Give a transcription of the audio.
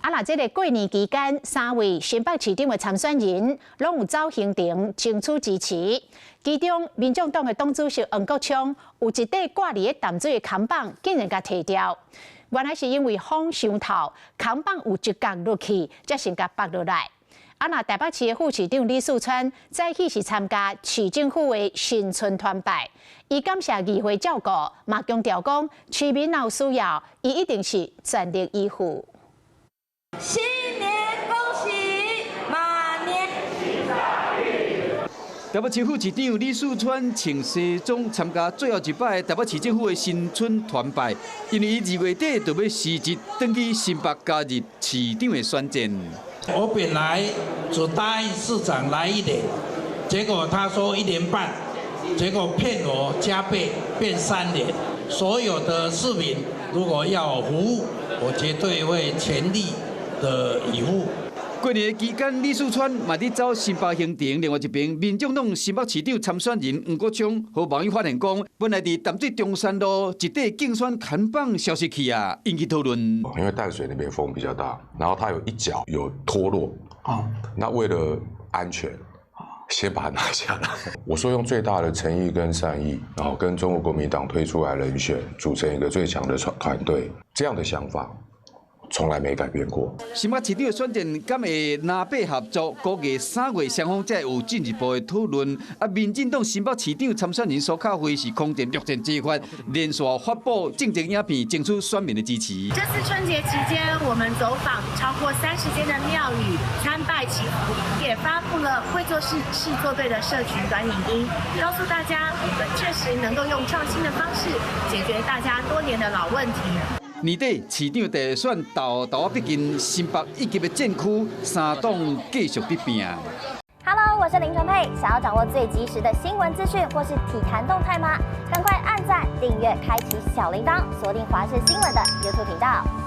啊，若這个過年期間，三位新北市長的參選人攏有走行程爭取支持。其中，民眾黨的黨主席黃國昌有一塊掛佇咧淡水的扛棒，竟然共提掉。原來是因為風傷透，扛棒有一角落去，才先共縛落來。啊，若台北市的副市長李四川早起是參加市政府的新春團拜，伊感謝議會照顧，嘛強調講市民若有需要，伊一定是全力以赴。新年恭喜，馬年。台北市副市長李四川穿西裝參加最後一擺台北市政府的新春團拜，因為伊2月底就欲辭職，轉去新北加入市長的選戰。我本來只答應市長來一年，結果他說一年半，結果騙我加倍變3年。所有的市民如果要服務，我絕對會全力的以赴。過年期間，李四川嘛佇走新北行程，另外一邊，民眾黨新北市長參選人黃國昌予網友發現講，本來佇淡水中山路一塊競選看板消失去啊，引起討論。因為淡水那邊風比較大，然後它有一角有脫落，那為了安全，先把它拿下來。我說用最大的誠意跟善意，然後跟中國國民黨推出來人選，組成一個最強的團隊，這樣的想法從來沒改變過。新北市長的選戰敢會藍白合作？估計3月雙方才會有進一步的討論。啊，民進黨新北市長參選人蘇卡輝是空前六箭齊發，連續發布政見影片，爭取選民的支持。這次春節期間，我們走訪超過30間的廟宇參拜祈福，也發布了會做事、事做對的社群短影音，告訴大家我們確實能夠用創新的方式解決大家多年的老問題。年底市長大選豆豆仔逼近，新北一級的戰區，三黨繼續佇拚。 Hello，我是林純佩，想要掌握最及時的新聞資訊或是體壇動態嗎？趕快按讚、訂閱、開啟小鈴鐺，鎖定華視新聞的 YouTube 頻道。